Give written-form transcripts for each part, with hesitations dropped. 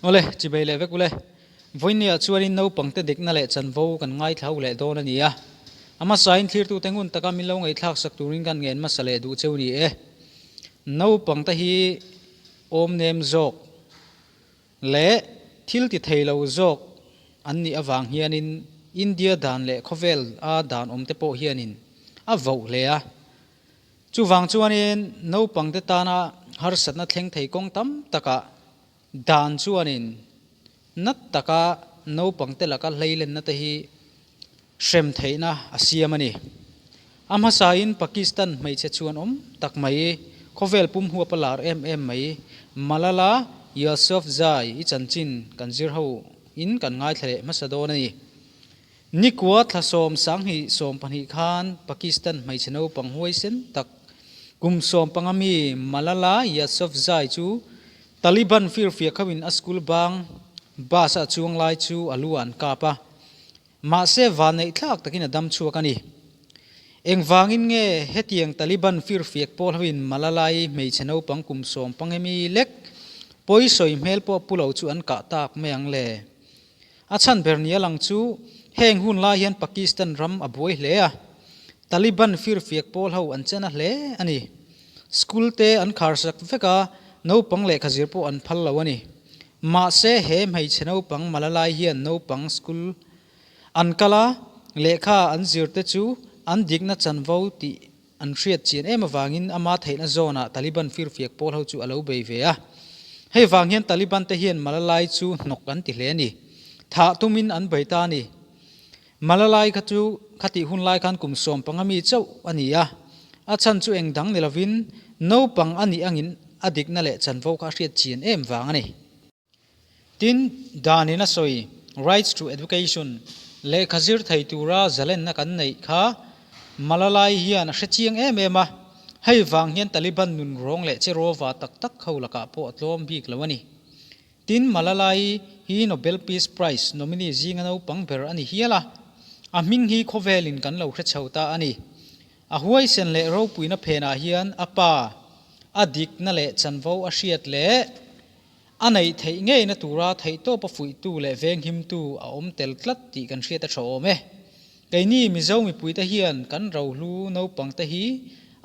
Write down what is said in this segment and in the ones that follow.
Awle, chibei leh vek ule. Vawinia chuanin naupangte dikna leh chanvo kan ngaithla leh dawn a ni a. A hmasain thlirtute ngun taka min lo ngaihthlak sak turin kan ngen hmasa leh duh cheu ni e. Naupangte hi awm nem zawk leh thil ti thei lo zawk an nih avang hianin India dan leh khawvel a dan awmte pawh hianin a voh hle a. Chuvang chuanin naupangte tana harsatna thleng thei kawng tam takah dan chuanin nat taka naupangte laka hleilenna te hi hrem theihna a siam a ni. A hmasain Pakistan hmeichhe chhuan awm tak mai, khawvel pum huap a lar em em mai, Malala Yousafzai i chanchin kan zir ho in kan ngaithla leh hmasa dawn a ni. Nikua thla 10 20 khan Pakistan hmeichhe naupang huaisen tak kum 15 mi Malala Yousafzai chu Taliban firfiak hoin a school bang bus a chuang lai chu a lu ah an kap a, mahse vanneih thlak takin a dam chhuak a ni. Engvangin nge hetiang Taliban firfiak pawl hoin Malala-i hmeichhe naupang kum 15 mi lek pawisawi hmel pawh pu lo chu an kah tak mai ang le? A chhan ber nia lang chu heng hun lai hian Pakistan ram a buai hle a, Taliban firfiak pawl ho an chena hle a ni. School te an khar sak vek a, naupang lehkha zir pawh an phal lo a ni. Mahse he hmeichhe naupang Malalai hian naupang school an kal a, lehkha an zir te chu an dikna chanvo tih An hriat chian em avangin ama theihna zawnah Taliban firfiak pawl ho chu a lo bei ve a. Hei vang hian Taliban te hian Malalai chu hnawk an ti hle a ni. Thah tumin an bei ta a ni. Malalai kha chu khatih hun lai khan kum 15 mi chauh a ni a. A chhan chu eng dang ni lovin naupang a nih angin a dikna leh chanvo kha a hriat chian em vang a ni. Tin, danin a sawi, Rights to Education, lehkha zir thei tura zalenna kan neih kha Malalai hian a hre chiang em em a, hei vang hian Taliban nun rawng leh che rawva tak tak ho lakah pawh a tlawm bik lo a ni. Tin, Malalai hi Nobel Peace Prize nominee zinga naupang ber a ni hial a, a hming hi khawvelin kan lo hre chho ta a ni. A huaisen leh ropuina phenah hian a pa, a dikna leh chanvo a hriat leh A neih theih ngeina tura theihtawpa fuihtu leh venghimtu a awm tel tlat tih kan hriat a tha awm e. Keini Mizo mipuite hian kan rohlu naupangte hi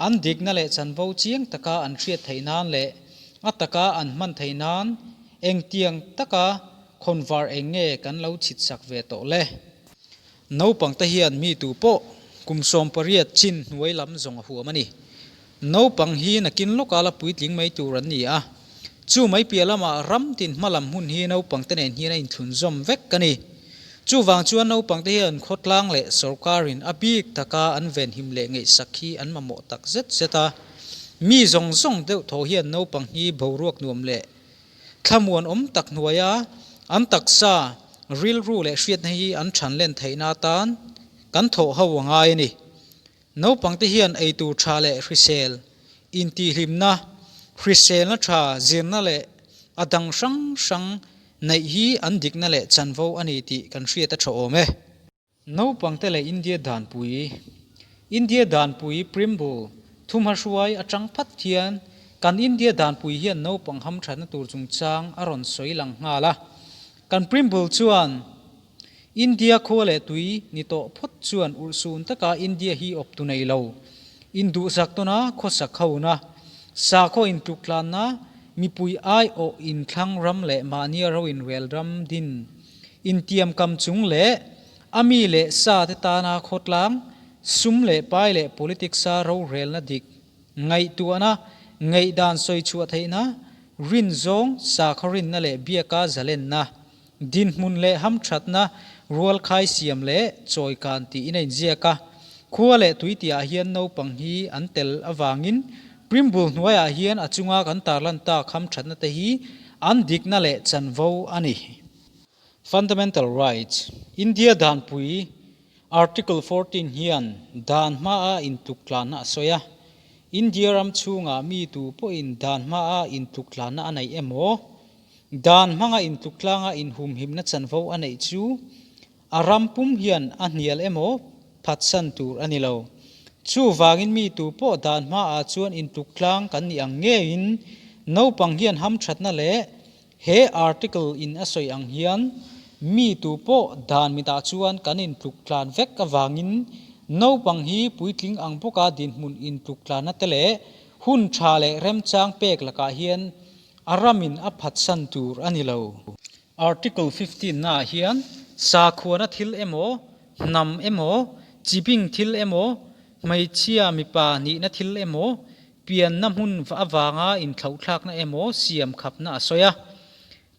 an dikna leh chanvo chiang taka an hriat theih nan leh a taka an hman theih nan engtiang taka khawnvar eng nge kan lo chhitsak ve tawh le? Naupangte hian mi tu pawh kum 18 chin hnuai lam zawng a huam a ni. Naupang hi nakin lawka la puitling mai tur an ni a, chu mai piah lamah ram tin hma lam hun hi naupangte nen hian a inthlunzawm vek a ni. Chuvang chuan naupangte hian khawtlang leh sorkarin a bik taka an venhim leh ngaihsak hi an mamawh tak zet zet a. Mi zawng zawng deuh thaw hian naupang hi boruak nuam leh thlamuan awm tak hnuaia an taksa, rilru leh hriatna hi an than len theihna atan kan thawh ho a ngai a ni. Naupangte hian eitur tha leh hrisel, intihhlimna, hriselna tha zirna leh a dang hrang hrang neih hi an dikna leh chanvo a ni tih kan hriat a tha awm e. Naupangte leh India Danpui India Danpui Preamble Thumhahruai atang phat hian kan India Danpui hian naupang hamthatna tur chungchang a rawn sawi lang nghal a. Kan Preamble chuan India khua leh tui ni tawh phawt chuan urhsun taka India hi awp tu nei lo. Induhsak tawna khawsak hona, sakhaw intluktlana, mipui aiawh inthlang ram leh mahnia ro inrel ram din intiamkam chung leh a mi leh sa te tana khawtlang, sum leh pai leh politics-a rorelna dik ngaihtuahna, ngaihdan sawi chhuah theihna, rinzawng, sakhaw rinna leh biaka zalenna. Dinhmun leh hamthatna rualkhai siam leh chawikan tiin a inziak a. Khua leh tui tihah hian naupang hi an tel avangin Primbul hnuaiah hian a chunga kan tarlan tak hamthatna te hi an dikna leh chanvo a ni. Fundamental Rights, India Danpui, Article 14 hian dan hmaa intluktlana a sawi a. India ram chhungah mi tu pawhin dan hmaa intluktlana a neih emaw, Dan hmanga intluktlanga inhumhimna chanvo a neih chu a ram pum hian a hnial emaw phatsan tur a ni lo. Chuvangin mi tu pawh dan hmaah chuan intluktlang kan nih ang ngeiin naupang hian hamthatna leh He article in a sawi ang hian mi tu pawh dan mitah chuan kan intluk tlan vek avangin naupang hi puitling ang bawka dinhmun intluk tlanna te leh hun tha leh remchang pek lakah hian a ramin a phatsan tur a ni lo. Article 15 naah hian sakhuana thil emaw, hnam emaw, chibing thil emaw, hmeichhia mipa nihna thil emaw, pianna hmun avanga inthlauhthlakna emaw siam khapna a sawi a.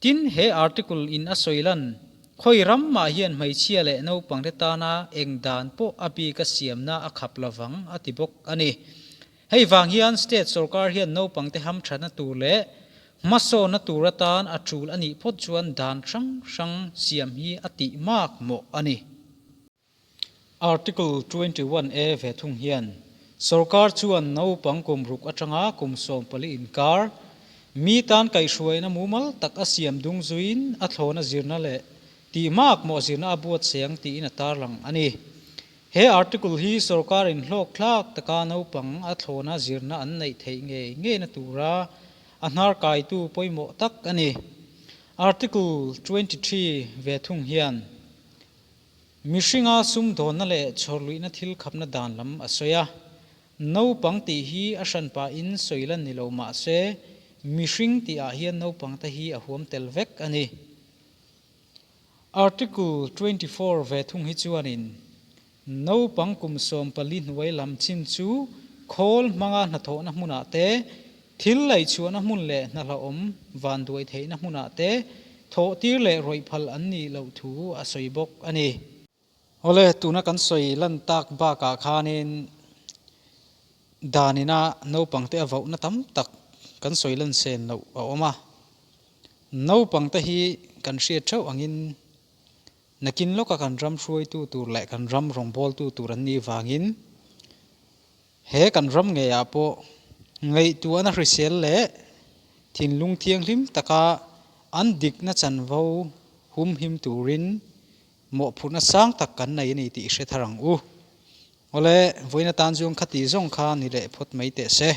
Tin, he article in a sawi lan, khawi ram mah hian hmeichhia leh naupangte tana eng dan pawh a bika siamna a khap lovang a ti bawk a ni. Hei vang hian state sorkar hian naupangte hamthatna tur leh hmasawnna tur atan a tul a nih phawt chuan dan hrang hrang siam hi a tih mak mawh a ni. Article 21 A ve thung hian sorkar chuan naupang kum ruk atanga kum 14 inkar mi tan kaihhruaina mumal tak a siam dung zuiin a thlawna zirna leh tih mak mawh zirna a buatsaih ang tiin a tarlang a ni. He article hi sorkar in hlawk thlak taka naupang a thlawna zirna an neih theih ngei ngeina tura a hnar kaitu pawimawh tak a ni. Article 23 ve thung hian mihringa sumdawnna leh chhawrluihna thil khapna dan lam a sawi a. Naupang tih hi a hran pahin sawi lan ni lo mah se mihring tihah hian naupang te hi a huam tel vek a ni. Article 24 ve thung hi chuanin naupang kum 14 hnuai lam chin chu khawl hmanga hnathawhna hmunah te, thil laihchhuahna hmun leh hnahlawhawm vanduai theihna hmunah te thawhtir leh rawih phal an nih loh thu a sawi bawk a ni. Awle, tuna kan sawi lan tak bakah khanin danina naupangte a vohna tam tak kan sawi lan sen loh a awm a. Naupangte hi kan hriat theuh angin nakin lawka kan ram hruaitu tur leh kan ram rawngbawltu tur an nih vangin he kan ram ngeiah pawh ngaihtuahna hrisel leh thinlung thianghlim taka an dikna chanvo humhim turin mawhphurhna sang tak kan nei a ni tih i hre thar ang u. Awle, vawiin atan chuan khati zawng kha ni leh phawt mai teh se.